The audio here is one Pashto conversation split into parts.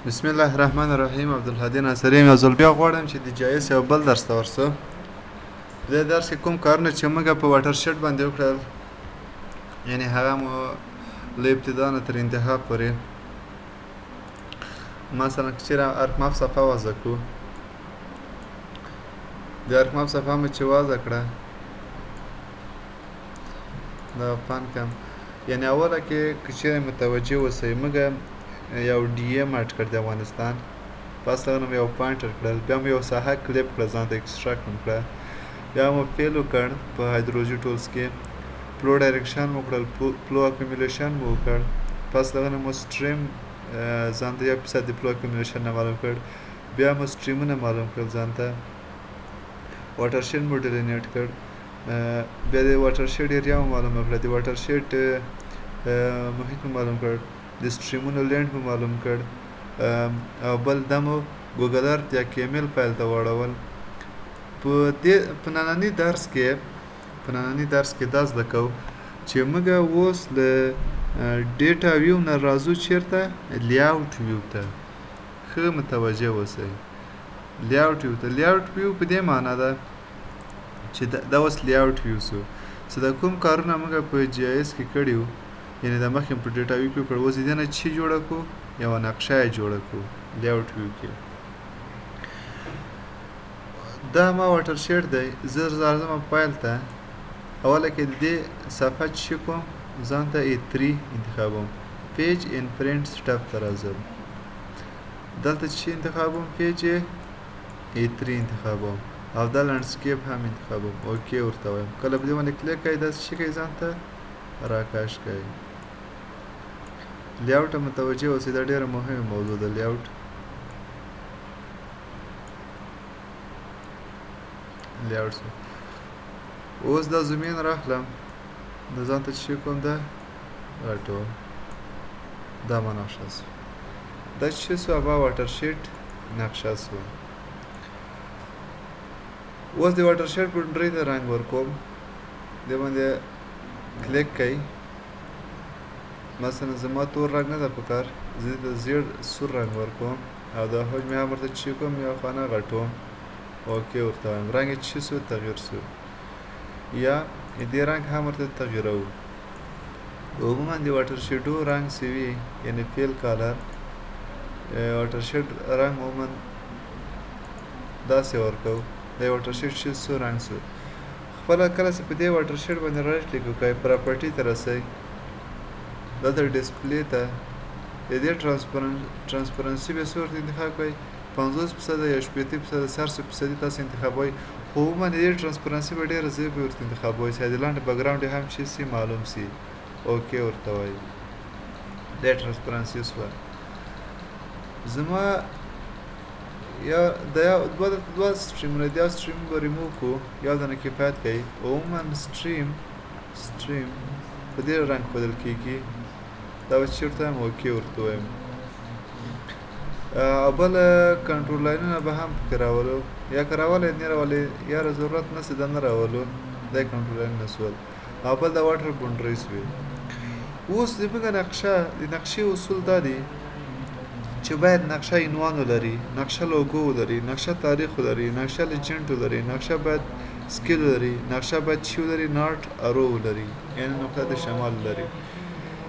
بسم الله الرحمن الرحیم. عبدالهادي ناصري یو ځل بیا غواړم چې د GIS یو بل درس ته ورسو. په دې درس کې کوم کارونه چې موږ په watershed باندې وکړل، یعنی هغه مو له ابتدا نه تر انتها پورې، مثلا که چېرې ArcMap صفحه وضع کړو، د ArcMap صفحه مو چې وضع کړه، دا open کم، یعنی اوله کې که چېرې متوجه اوسئ، موږ یو DEM add کړ د افغانستان، پس له هغه نه مو یو point add کړل، بیا مو یو ساحه کلیپ کړه، ځان ته extract مو کړه، بیا مو fill وکړ په hydrology tools کې، flow direction مو کړل، flow accumulation مو وکړ، پس له هغه نه مو stream ځان ته 1% د flow accumulation نه معلوم کړ، بیا مو stream ونه معلوم کړل، ځان ته watershed مو delineate کړ، بیا د watershed area مو معلومه کړه، د watershed محیط مو معلوم کړ، د stream ونو length مو معلوم کړ، او بل دا مو Google Earth یا KML file ته واړول. په دې په ننني درس کې دا زده کوو چې موږ اوس له data view نه راځو چېرته؟ layout view ته. ښه متوجه اوسئ، layout view ته. layout view په دې معنا ده چې دا اوس layout view سو، چې دا کوم کارونه موږ په GIS کې کړي وو، یعنی دا مخکې په data view کې وکړ، اوس دې نه چې جوړه کړو، یوه نقشه یې جوړه کړو layout view کې. دا ما watershed دی، زه راځم فایل ته، اوله کې د دې صفحه چې کوم ځان ته A3 انتخابوم، page in print setup ته راځم، دلته چې انتخابوم page A3 انتخابوم، او دا landscape هم انتخابوم، OK ورته وایم. کله په دې باندې کلیک کوئ، داسې چې کوئ ځان ته راکش کوئ. layout ته متوجه اوسئ، دا ډېره مهمه موضوع ده. layout سو. اوس دا zoom in راخلم، د ځان ته چې کوم دا غټوم، دا ما نقشه سو، دا چې سو هغه watershed نقشه سو. اوس د watershed boundary ته رنګ ورکوم، دې باندې کلیک کوئ. مثلا زما تور رنګ نه ده پکار، زه دې ته زیړ سور رنګ ورکوم، او دا حجم یې هم ورته چې کوم یو خانه غټوم، OK ورته وایم. رنګ یې چې سو تغییر سو، یا دې رنګ هم ورته تغییروو. عموما د watershed و رنګ چې وي، یعنی fill color، watershed رنګ عموما داسې ورکوو، د watershed چې سو رنګ سو. خپله کله چې په دې watershed باندې right click وکړئ، property ته رسئ، دلته display ته د دې transparency به څه ورته انتخاب کړئ، 50% یا 60%، 100% تاسو انتخابوئ، خو عموما د دې transparency به ډېره ضعیفه ورته انتخابوئ چې د لاندې background یې هم چې سي معلوم سي. OK ورته وایي، دا transparency سوه. زما یا دا یو دوه stream ونه دي، یو سټریم به ریموو کړو، یو دانه کفایت کوي. عموما stream په دې رنګ ښودل کېږي، دا به چېرته وایم OK ورته وایم. او بل contour line ونه به هم پکې راولو، یا که راولی نه راولي، یاره ضرورت نه سي دا نه راولو، دا contour line ونه سول. او بل د water boundary سوې. اوس زموږ نقشه، د نقشې اصول دا دي چې باید نقشه عنوان ولري، نقشه لوګو ولري، نقشه تاریخ ولري، نقشه legend ولري، نقشه باید scale ولري، نقشه باید چی ولري، north arrow ولري، یعنی نقطه د شمال ولري.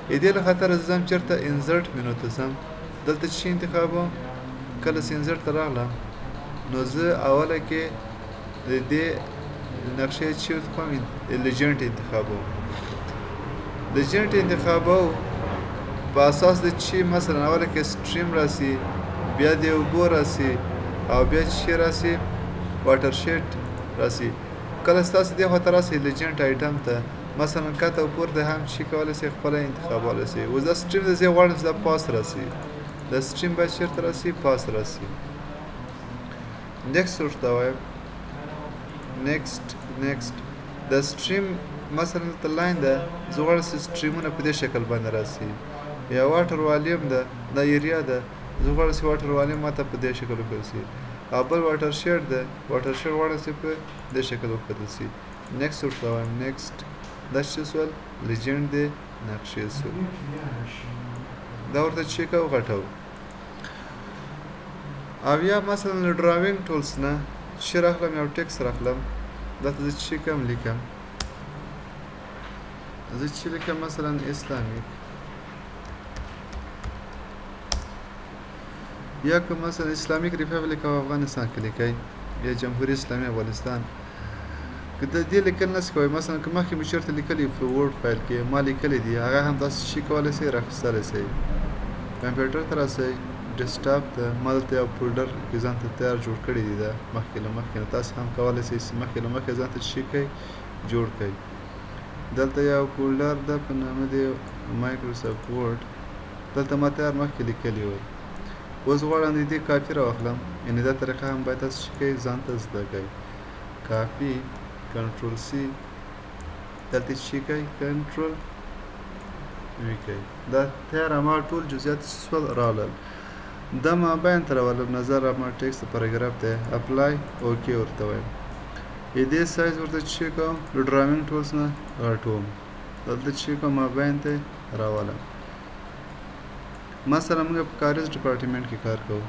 دې له خاطره زه ځم چېرته insert menu ته ځم، دلته چې انتخابوم، کله چې insert ته راغلم نو زه اوله کې د دې نقشې چې کوم legend انتخابوم. legend انتخابوم په اساس د چې مثلا اوله کې stream راسي، بیا د اوبو راسي، او بیا چې راسي watershed راسي. کله ستاسو دې خواته راسي legend item ته، مثلا کته او پورته هم چې کولی سي خپله انتخابولی سي. اوس دا stream ته زه غواړم چې دا پاس راسي، دا stream باید چېرته راسي؟ پاس راسي. next ورته وایم، next next. دا stream مثلا دلته line ده، زه غواړم چې stream ونه په دې شکل باندې راسي، یا water volume ده، دا area ده، زه غواړم چې water volume ماته په دې شکل وښودل سي. او بل watershed ده، watershed غواړم چې په دې شکل وښودل سي. next ورته وایم، next. دا څه سول؟ legend دی، نقشې سول. دا ورته چې کوو غټوو. او یا مثلا له drawing tools نه چې راخلم، یو ټیکس راخلم، دلته زه چې کوم لیکم، زه چې لیکم مثلا Islamic، یا که مثلا Islamic Republic of افغانستان کې لیکئ یا جمهوري اسلامي افغانستان، که د دې لیکل نه کوئ، مثلا که مخکې مې چېرته لیکلي په Word file کې ما لیکلي دي، هغه هم تاسو چې کولی شئ راخیستلی شئ. کمپیوټر ته راسئ، desktop ته، ما دلته یو folder کې ځان ته تیار جوړ کړی دی، دا مخکې له مخکې نه تاسو هم کولی شئ چې مخکې له مخکې ځان ته څه کوئ جوړ کړئ. دلته یو folder ده په نامه د Microsoft Word، دلته ما تیار مخکې لیکلي ول. اوس غواړم د دې کاپي راواخلم، یعنې دا طریقه هم باید تاسو چې کوئ ځان ته زده کړئ. copy control C، دلته چې کوئ control V کوئ، دا تیار ما ټول جزئیات سول راغلل. دا مابین ته راولم، نظر ما text paragraph ته apply OK ورته وایم. دې سایز ورته چې کوم له drawing tools نه غټوم، دلته چې کوم مابین ته راولم. مثلا موږ په کاریز department کې کار کوو،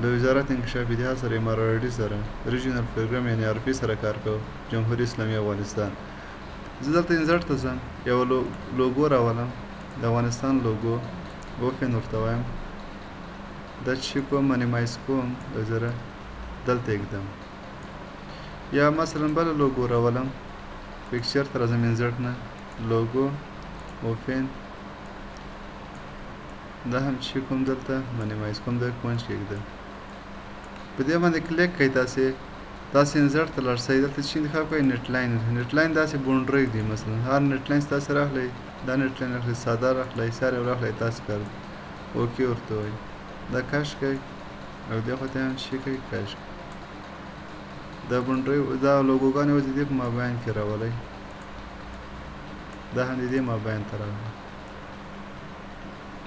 له وزارت انکشاف دهات سره، MRRD سره، regional program یعنې RP سره کار کوو، جمهوري اسلامي افغانستان. زه دلته insert ته ځم، یو لوګو راولم، د افغانستان لوګو open ورته وایم. دا چې کوم minimize کوم زره دلته ږدم. یا مثلا بله لوګو راولم، picture ته راځم، insert نه logo open، دا هم چې کوم دلته minimize کوم، د کونج کې ږدم. په دې باندې کلیک کړئ، تاسې insert ته لاړ شئ، دلته چې انتخاب کړئ neatline. Neatline داسې boundary دی، مثلا هر neatline ستاسې راخلئ، دا neatline راخلئ، ساده راخلئ، سر یې راخلئ، تاسې کار OK ورته وایي. دا کش کړئ او دې خوا ته هم چې کړئ کش کړئ. دا boundary دا لوګوګانې اوس د دې په مابین کې راولئ، دا هم د دې مابین ته راولئ،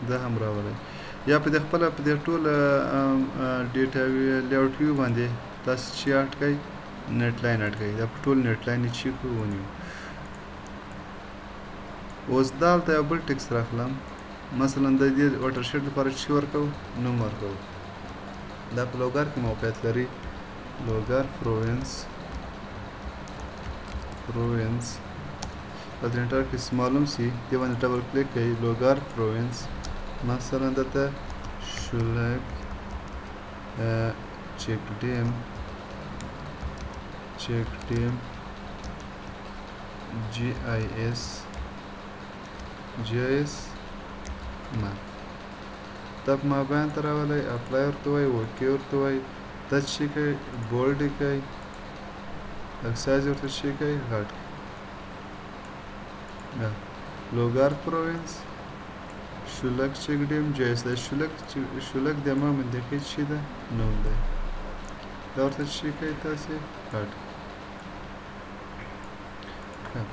دا هم راولئ. یا په دې خپله په دې ټوله data layout view باندې تاسو چې add کړئ neatline add کړئ، دا په ټول neatline یې چې کړو ونیو. اوس دلته یو بل ټیکس راخلم، مثلا د دې watershed لپاره چې ورکوو نوم ورکوو. دا په لوګر کې موقعیت لري، لوګر province، دلته enter کې معلوم سي، دې باندې double click کوئ، لوګر province. مثلا دلته شولک check dam، check dam GIS، GIS map. دا په مابین ته راولئ، apply ورته وایي، OK ورته وایي. دا چې کوئ bold یې کوئ، لږ سایز ورته چې کوئ غټ کړئ. لوګر province شولک check dam GIS. دا شولک د ما منطقې چې ده نوم دی، دا ورته چې کوئ تاسې غټ کړئ.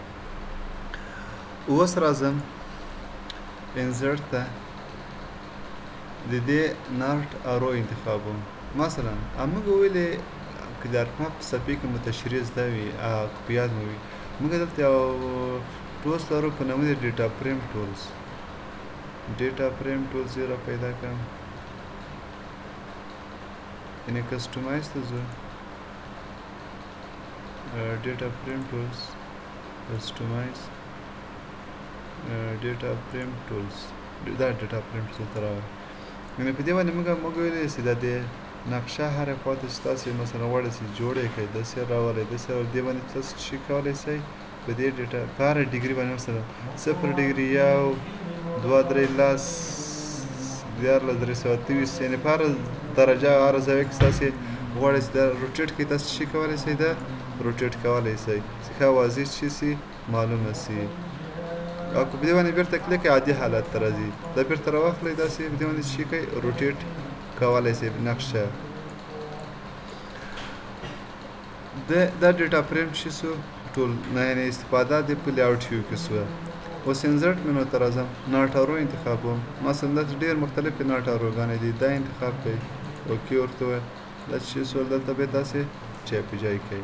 اوس راځم insert ته، د دې north arrow انتخابوم. مثلا موږ ویلې که د ArcMap په صفحې کې مو تشریح زده وي، که په یاد مو وي، موږ دلته یو tools لرو په نامه د data frame tools. Data frame tools یې را پیدا کړم، یعنې customize ته ځو، data frame tools، customize، data frame tools، دا data frame tools ته راغی. یعنې په دې باندې موږ ویلی چې دا د نقشه هرې خوا ته چې تاسې مثلا غواړئ چې جوړ یې کړئ، داسې راولئ، داسې راولئ، دې باندې تاسو څه کولی شئ په دې data په هره degree باندې، مثلا 0 degree، 1 2 3 10 13 328، یعنې په هره درجه هره زاویه کې تاسې غواړئ چې دا rotate کړئ، تاسو څه کولی شئ دا rotate کولی شئ چې ښه واضح چې سي معلومه سي. او که په دې باندې بېرته کلیک کړئ عادي حالت ته راځي، دا بېرته راواخلئ، داسې په دې باندې څه کوئ rotate کولی شئ نقشه. دا data frame چې سو ټول نه، یعنې استفاده د په layout view کې سوه. اوس insert menu ته راځم، north arrow انتخابوم. مثلا دلته ډېر مختلفې north arrow ګانې دي، دا انتخاب کړئ، OK ورته ووایه. دا چې سول دلته به تاسې جای په جای کړئ،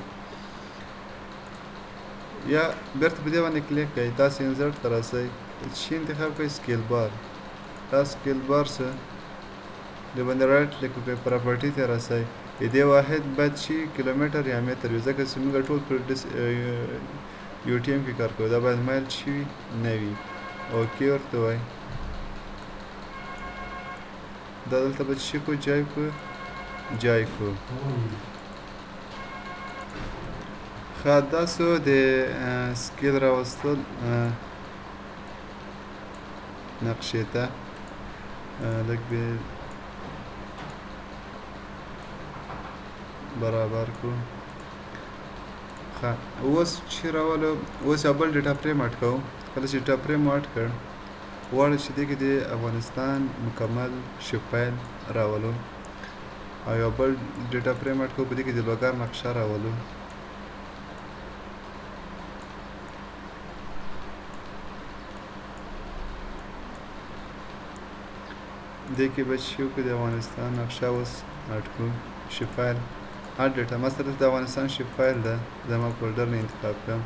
یا بېرته په دې باندې کلیک کړئ، تاسې insert ته راسئ، چې انتخاب کړئ scale bar. دا scale bar څه دې باندې right click وکړئ، property ته راسئ. د دې واحد باید شي کیلومتر یا متر وي، ځکه چې موږ ټول په UTM کې کار کوو. دا باید مایل شي وي نه وي. okay ورته وایي. دا دلته به څه کو جای کو جای کو. ښه دا سو د scale راوستل نقشې ته. لږ به برابر کو. ښه اوس چې راولو، اوس یو بل data frame add کوو. کله چې data frame add کړ، غواړو چې دې کې د افغانستان مکمل shapefile راولو، او یو بل data frame add کوو، په دې کې د لوګر نقشه راولو. دې کې به چې وکړو د افغانستان نقشه اوس add کړو، shapefile add data. مثلا د افغانستان shapefile ده، زما folder نه انتخاب کړم،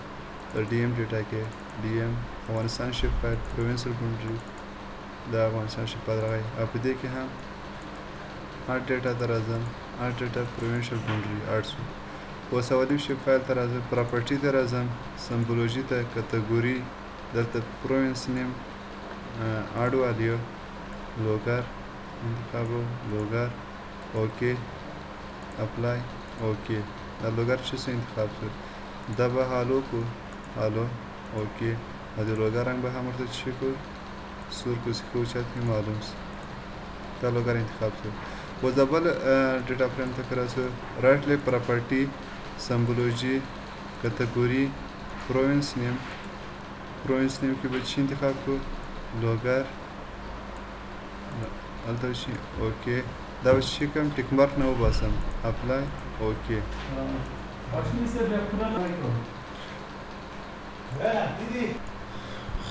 د DM data کې DM افغانستان shapefile provincial boundary د افغانستان shapefile راغی. او په دې کې هم add data ته راځم، add data provincial boundary add شو. اوس اولي shapefile ته راځم، property ته راځم، symbology ته، category، دلته province name، add value، لوګر انتخابو، لوګر، okay، apply، okay. دا لوګر چې څه انتخاب شو، دا به hollow کو، hollow، okay. او د لوګر رنګ به هم ورته چې کو سور کو، چې ښه اوچت وي معلوم شي. دا لوګر انتخاب شو. اوس دا بل data frame ته که راسو، right click، property، symbology، category، province name. province name کې به چې انتخاب کو لوګر، هلته به چې okay. دا به چې کوم tick mark نه وباسم، apply، okay.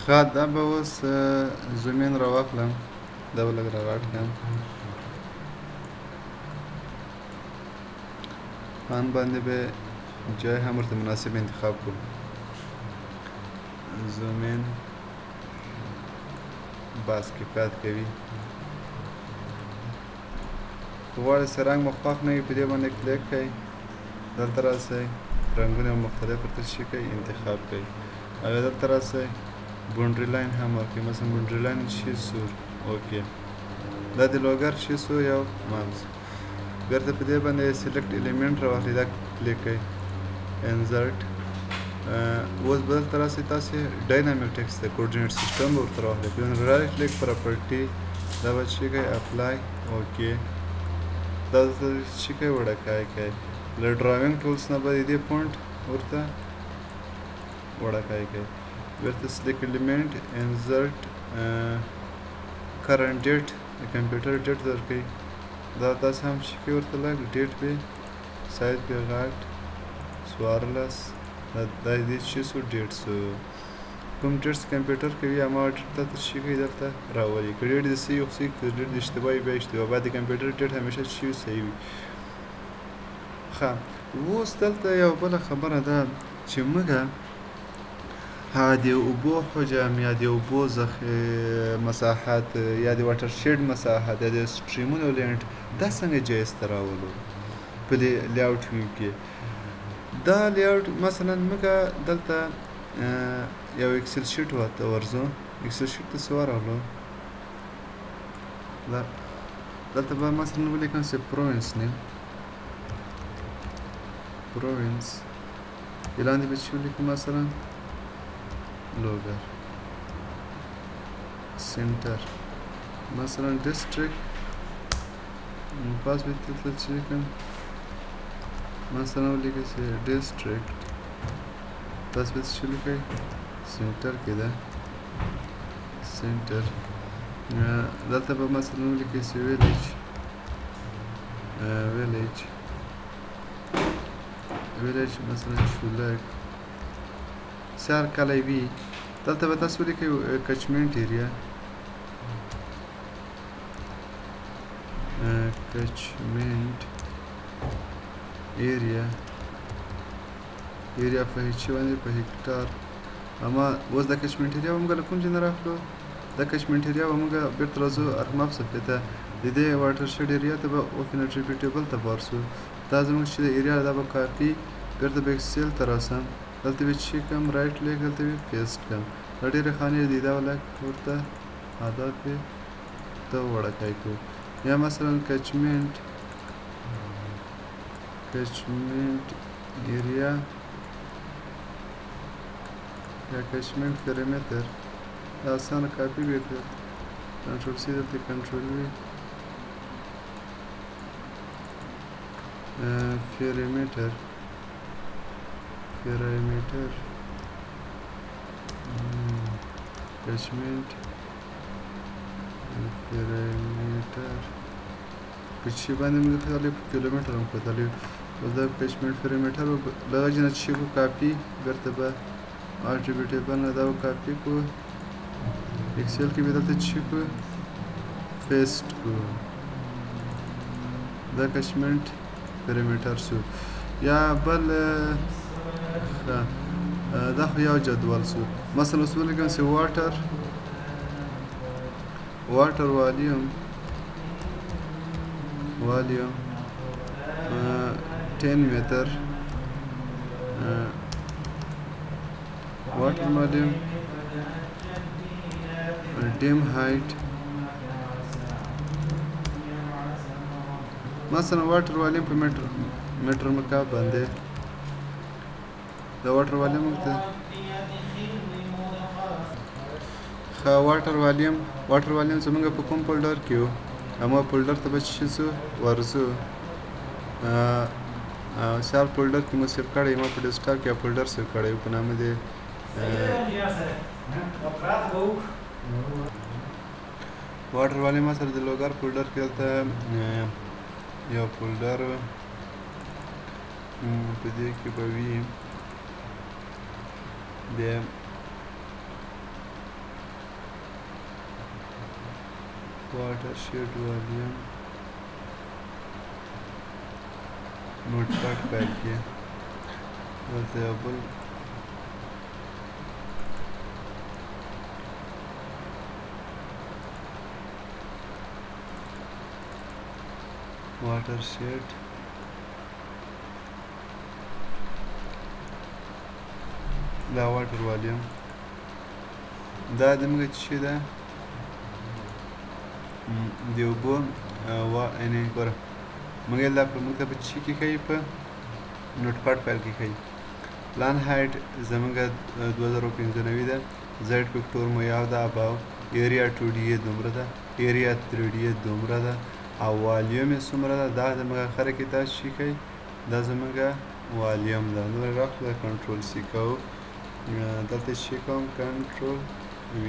ښه دا به اوس zoom in راواخلم، دا به لږ راغټ کړم. فان باندې به جای هم ورته مناسب انتخاب کړم. zoom in بس کفایت کوي. که غواړئ چې رنګ مو خوښ نه وي، په دې باندې کلیک کړئ، دلته راسئ، رنګونه مختلف ورته شي کړئ، انتخاب کړئ. او دلته راسئ، boundary line هم ورکړئ، مثلا boundary line شي سور، okay. دا د لوګر شي سو یو مامس. بیرته په دې باندې select element راواخلئ، دا کلیک کړئ، insert. اوس به دلته راسئ تاسې dynamic text ته، coordinate system به ورته راواخلئ. په right click، property، دا به چې کړئ apply، okay. دا دلته چې کړئ وړوکی کړئ. له drawing tools نه به د دې font ورته وړوکی کړئ. بیرته select element، insert، current date، د کمپیوټر date درکړئ. دا تاسې هم چې کړئ ورته لږ date به سایز به غټ 14، دا د دې چې سو date سو، کوم date چې کمپیوټر کوي هماغه date ته چې کوي دلته راولي. که date د صحیح وي صحیح، که date د اشتباه وي بیا اشتباه. باید د کمپیوټر date همیشه چې وي صحیح وي. ښه اوس دلته یو بله خبره ده چې موږ هغه د اوبو حجم یا د اوبو مساحت یا د watershed مساحت یا د stream ونو length دا څنګه GIS ته راولو په layout view کې. دا layout مثلا موږ دلته یو Excel sheet ورته ورځو، Excel sheet ته څه ورغلو، دلته به مثلا ولیکم چې province name، province، لاندې به چې ولیکم مثلا لوګر، center، مثلا district، پس به دلته چې لیکم مثلا ولیکئ چې district، پس به چې لیکئ center کې ده center. دلته به مثلا ولیکئ چې village، village، village مثلا شولک سر کلی وي. دلته به تاسو ولیکئ catchment area، catchment area، area په هیچ باندې په هکټار. اما اوس د catchment area موږ له کوم ځای نه راخلو؟ دا catchment area به موږ بېرته راځو ArcMap صفحې ته، د دې watershed area ته به open attribute table ته ورسو. دا زموږ چې د area دا به کاپي بېرته به Excel ته راسم، دلته به چې کوم right click دلته به paste کړم. دا ډېرې خانې دي، دا به لږ ورته هدف یې ته وړکی کړو. یا مثلا catchment area یا catchment perimeter، دا اسانه کاپي به یې کړو، control C دلته control V، perimeter catchment perimeter په چې باندې موږ کتلی په کیلومتر هم کتلی. اوس دا catchment perimeter له هغه نه چې کو کاپي بېرته به attribute table نه دا به کاپي کړو، Excel کې به دلته چې کو paste کړو، دا catchment perimeter سو. یا بل دا خو یو جدول سو. مثلا اوس ولیکم چې water volume 10 meter، water volume dam height، مثلا water volume په متر مکعب باندې، د water volume ته ښه water volume زمونږ په کوم folder کې و، اما folder ته به چې ځو ورځو، سیال folder کې مو save کړی، ما په desktop کې یو folder save کړی په نامه د water volume. ما سره د لوګر folder کې دلته یو folder په دې کې به وي د watershed volume notepad file کې دلته یو بل watershed دا water volume دا د موږ چې ده د اوبو یعنې ګوره موږ یې دا موږ ته په څه کې ښیي، په notepad file کې ښیي. plan height زموږ 2095 ده، Z factor مو یو ده، above area 2D یې دومره ده، area 3D یې دومره ده، او والیوم یې څومره ده. دا زموږ اخره کې تاسو چې ښیي دا زموږ والیوم ده. نو راخله control C کوو، دلته چې کوم control V،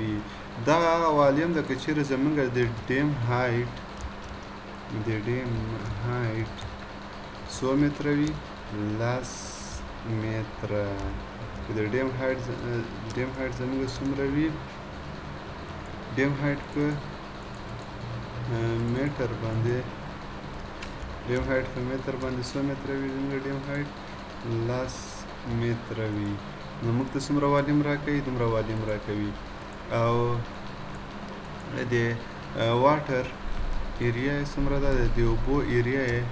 دا هغه والیوم ده که چېرې زموږ د dam height څو متره وي، 10 متره. که د dam height زموږ څومره وي، dam height په متر باندې، dam height په متر باندې څو متره وي، زموږ dam height 10 متره وي. نو موږ ته څومره والیوم راکوي، دومره والیوم راکوي. او د water area یې څومره ده، د اوبو area یې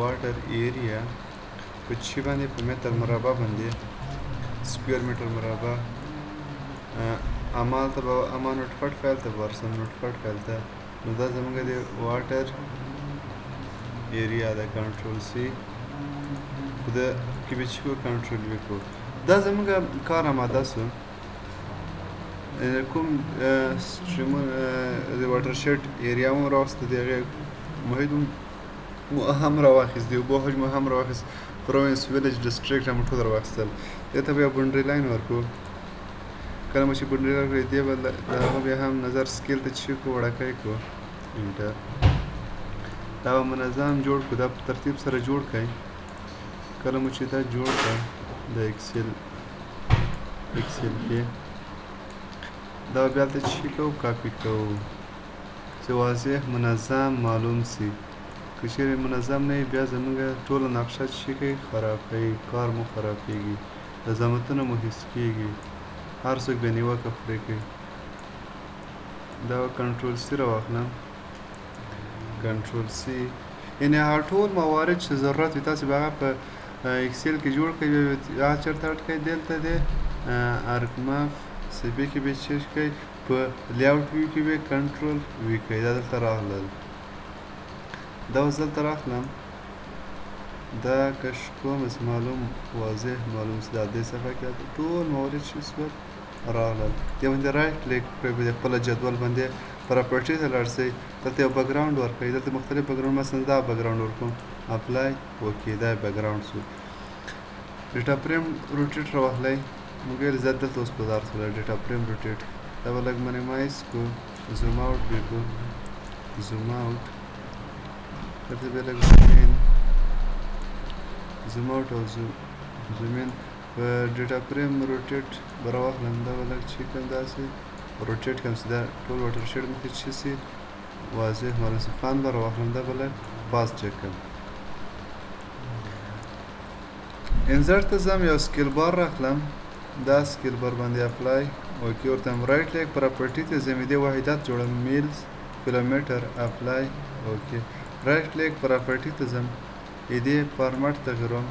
water area په چې باندې په متر مربع باندې square متر مربع. اما ته به اما notepad file ته به ورسم، notepad file ته. نو دا زموږ د water area ده، control C خو د کې به چې کو control V کړو. دا زموږ کار آماده سو. کوم stream د watershed area مو راوسته، د هغې محیط مو هم راواخیست، د اوبو حجم مو هم راواخیست، province village district هم ټول راواخیستل. دې ته به یو boundary line ورکړو. کله مو چې boundary line ورکړو، دې به د هغه بیا هم نظر scale ته چې کړو وړکی کړو، enter. دا به منظم جوړ کړو، دا په ترتیب سره جوړ کړئ. کله مو چې دا جوړ کړ د Excel کې، دا بیا هلته چې کوو کاپي کوو چې واضح منظم معلوم سي. که چېرې منظم نه وي بیا زموږ ټوله نقشه چې کوي خرابوي، کار مو خرابېږي، د زحمتونه مو حس کېږي، هر څوک بیا نیوکه پرې کوي. دا control C راواخلم، control C، یعنې هغه ټول موارد چې ضرورت وي تاسې به هغه په Excel کې جوړ کړئ، بیا هغه چېرته add کړئ، دلته د ArcMap صفحې کې به چې کړئ، په layout view کې به control V کړئ. دا دلته راغلل، دا اوس دلته راغلم، دا کش کوم اوس معلوم واضح معلوم سي، دا دې صفحه کې ټول موارد چې سول راغلل. دې باندې right click کړئ، په خپل جدول باندې property ته لاړ سئ، دلته یو background ورکړئ، دلته مختلف background، مثلا دا background ورکوم، apply، okay، دا background سو. data frame rotate راواخلئ، موږ یې زیات دلته اوس په دار سوله. data frame rotate دا به لږ minimize کو، zoom out به کو، zoom out دلته بیا لږ zoom in، zoom out او zoom in. په data frame rotate به راواخلم، دا به لږ چې کوم داسې rotate کړم چې دا ټول watershed مخې چې سي واضح معلوم سي. fan به راواخلم، دا به لږ پاس چک کړم. insert ته ځم، یو scale bar راخلم، دا scale bar باندې apply، okay، ورته هم right click property ته ځم، دې وحدت جوړم، miles کیلومتر، apply، okay. right click property ته ځم، دې فارمټ تغیروم،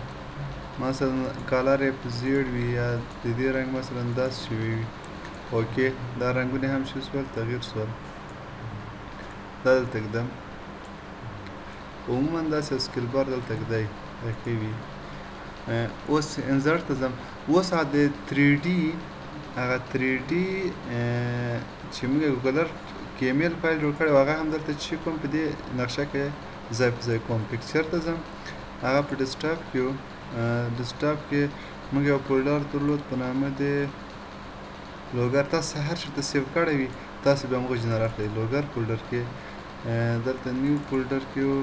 مثلا color یې په زیړ وي یا د دې رنګ مثلا داسې شوي وي، okay. دا رنګونه هم چې سول تغییر سول، دا دلته ږدم. عموما داسې scale bar دلته ږدی، دا ښه وي. اوس insert ته ځم، اوس هغه د 3D، هغه 3D چې موږ Google Earth KML file جوړ کړی و، هغه هم دلته چې کوم په دې نقشه کې ځای په ځای کوم. picture ته ځم، هغه په desktop کې و، desktop کې موږ یو folder درلود په نامه د لوګر، تاسو هر چېرته save کړی وي تاسو بیا موږ جنه راخلئ. لوګر folder کې دلته new folder کې و،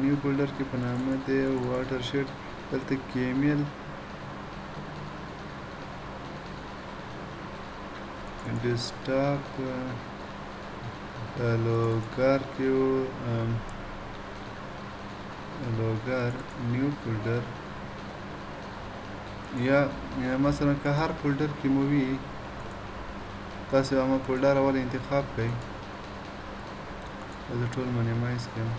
new folder کې په نامه د watershed، دلته KML desktop لوګر کې و، لوګر new folder، یا مثلا که هر folder کې مو وي تاسو به folder اول انتخاب کړئ. زه ټول minimize کړم.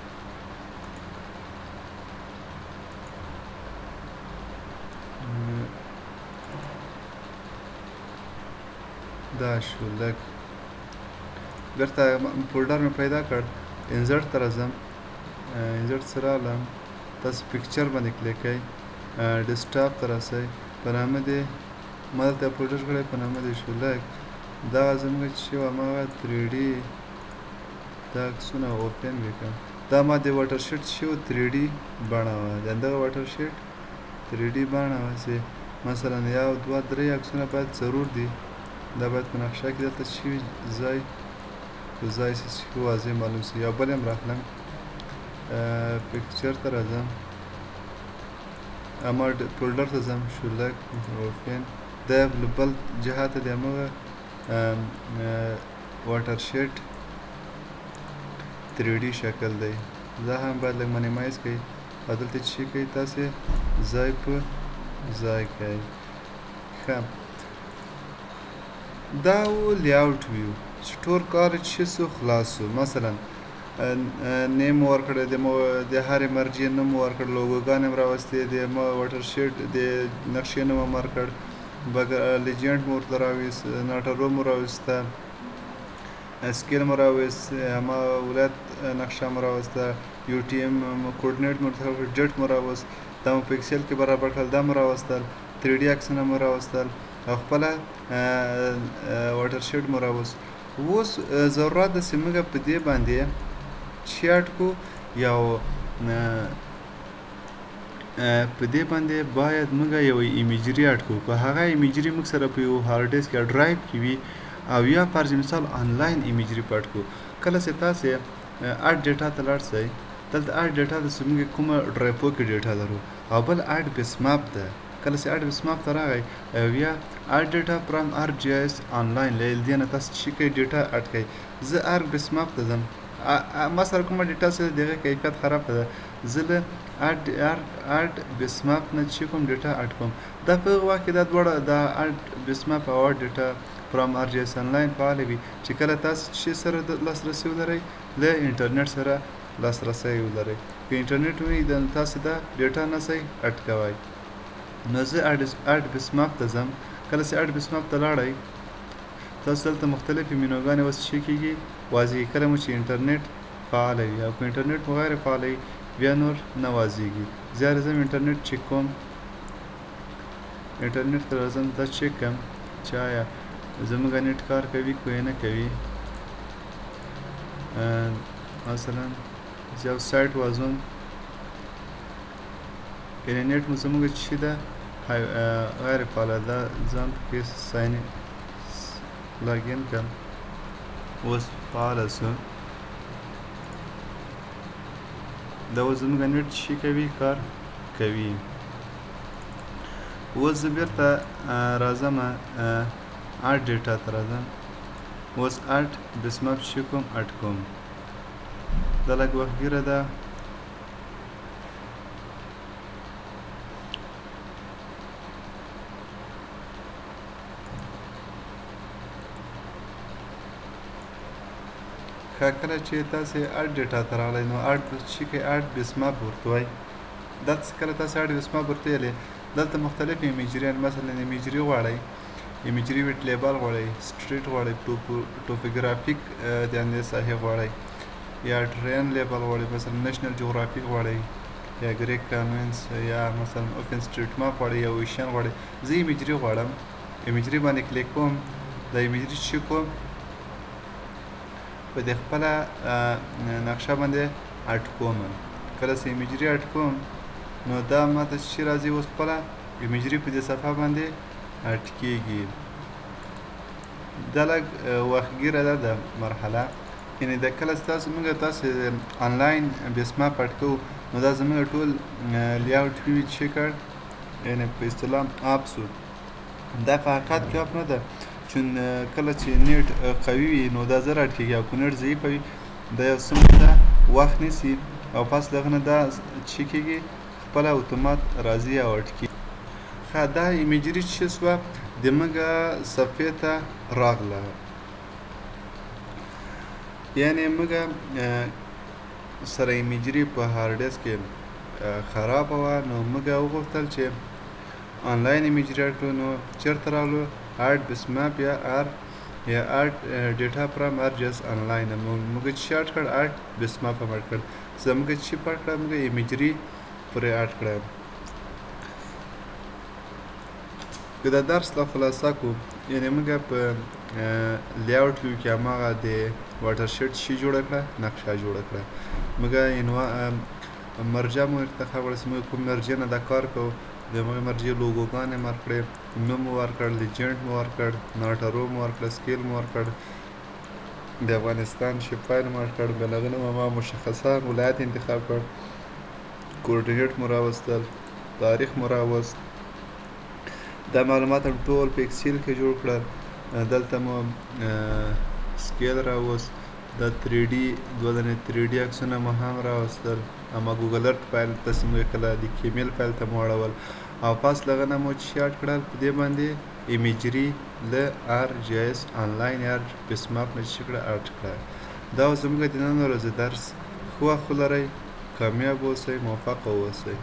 دا شو لږ بیرته folder مې پیدا کړ، insert ته راځم، insert ته راغلم، تاسو picture باندې کلیک کړئ، desktop ته راسئ، په نامه د ما دلته folder کړی په نامه د شولک، دا زموږ چې وه هماغه 3D دا عکسونه open وکړم. دا ما د watershed چې و 3D بڼه وه، د همدغه watershed 3D بڼه وه چې مثلا یو دوه درې عکسونه باید ضرور دي، دا باید په نقشه کې دلته چې ځای په ځای چې واضح معلوم سي. یو بل هم راخلم، picture ته راځم، اما folder ته ځم، شولک open، دا له بل جهته د هماغه watershed 3D شکل دی، دا هم باید لږ minimize کړئ او دلته چې کوئ تاسې ځای په ځای کړئ. ښه، دا و layout view چې ټول کار چې سو خلاص سو. مثلا name ورکړ، د هرې مرجع نوم ورکړ، لوګوګانې هم راوستې، د watershed د نقشې نوم هم ورکړ، legend مو ورته راویست، ناټرو مو راوسته، scale مو راوست، هماغه ولایت نقشه مو راوسته، UTM coordinate مو ورته، date مو راوست، دا مو په Excel کې برابر کړل، دا مو راوستل، 3D عکسونه مو راوستل او خپله watershed مو راوست. اوس ضرورت ده چې موږ په دې باندې چې add کو یو په دې باندې باید موږ یو imagery add کو، که هغه imagery موږ سره په یو hard disk یا ډرایو کې وي او یا فرض مثال آنلاین imagery په add کو. کله چې تاسې add data ته لاړ سئ، دلته add data ته چې موږ کومه ډرایپو کې data لرو، او بل add basemap ده. کله چې add basemap ته راغی او یا add data from ArcGIS Online، له دې نه تاسو چې کوئ data add کړئ. زه Arc basemap ته ځم، ما سره کومه data چې د هغې کیفیت خراب ده، زه له add basemap نه چې کوم data add کوم. دا په هغه وخت کې دا دواړه، دا add basemap او add data from ArcGIS Online فعاله وي چې کله تاسو چې سره لاسرسی ولرئ، له انټرنیټ سره لاسرسی ولرئ. که انټرنیټ وي تاسو دا data نه سئ add کوئ. نو زه add base map ته ځم. کله چې add base map ته لاړئ، تاسو دلته مختلفې مینوګانې اوس څه کېږي واضح. کله مو چې انټرنیټ فعاله وي او که انټرنیټ مو غیر فعاله وي بیا نور نه واضحېږي. زه راځم انټرنیټ چک کوم، انټرنیټ ته راځم، دا چک کړم چې آیا زموږ نېټ کار کوي که یې نه کوي. مثلا زه یو سایټ وازوم، یعنې نېټ مو زموږ چې ده غیر فعاله ده، ځان پکې sign login کړم، اوس فعاله سو. دا اوس زموږ نېټ چې کوي کار کوي. اوس زه بیرته راځم add data ته راځم. اوس add base map چې کوم add کوم، دا لږ وختګیره ده. ښه، کله چې تاسې add data ته راغلی نو add چې کوئ add base map ورته وایي. دا کله تاسې add base map ورته ویلې، دلته مختلفې imagery، مثلا imagery غواړئ، imagery with label غواړئ، street غواړئ، topographic یعنې ساحې غواړئ، یا terrain label غواړئ، مثلا National Geographic غواړئ، یا Great Commons، یا مثلا OpenStreetMap غواړئ، یا ocean غواړئ. زه imagery غواړم، imagery باندې کلیک کوم. دا imagery چې کوم په دې خپله نقشه باندې add کوم. کله چې imagery add کوم نو دا ماته چې راځي اوس خپله imagery په دې صفحه باندې add کېږي. دا لږ وختګیره ده دا مرحله، یعنې د کله چې تاسو موږ تاسو آنلاین base map add کوو نو دا زموږ ټول layout وي چې کړ، یعنې په اصطلاح off سو. دا په حقیقت کې off نه ده، چون کله چې نیټ قوي وي نو دا زر add کېږي، او که نیټ ضعیفه وي دا یو څه موده وخت نیسي او پس له هغه نه دا چې کېږي خپله اتومات راځي او add کېږي. ښه، دا imagery چې سوه د موږ صفحې ته راغله، یعنې موږ سره imagery په hard disk کې خرابه وه، نو موږ وغوښتل چې آنلاین imagery add کړو. نو چېرته راغلو؟ add base map یا ار یا add data from ArcGIS Online. موږ چې add کړ add base map هم add کړ. زموږ چې add کړه موږ imagery پرې add کړه. که دا درس له خلاصه کو، یعنې موږ په layout view کې هماغه د watershed شي جوړه کړه، نقشه جوړه کړه. موږ مرجع مو انتخاب کړه چې موږ کوم مرجع نه دا کار کوو، د هغې مرجع لوګوګانې مو ورکړې، نوم مو ورکړ، legend مو ورکړ، North arrow مو ورکړه، scale مو ورکړ، د افغانستان shapefile مو ورکړ، بیا له هغه نه مو مشخصه ولایت انتخاب کړ، coordinate مو راوستل، تاریخ مو راوست. دا معلومات هم ټول په Excel کې جوړ کړل. دلته مو scale راوست، دا 3D دوه دانې 3D عکسونه مو هم راوستل، اما Google Earth file ته موږ کله د KML file ته مو اړول، او پس له هغه نه مو چې add کړل په دې باندې imagery له ArcGIS Online یا base map نه چې کړه add کړه. دا زموږ د نن ورځې درس. ښه وخت ولرئ، کامیاب اوسئ، موفق اوسئ.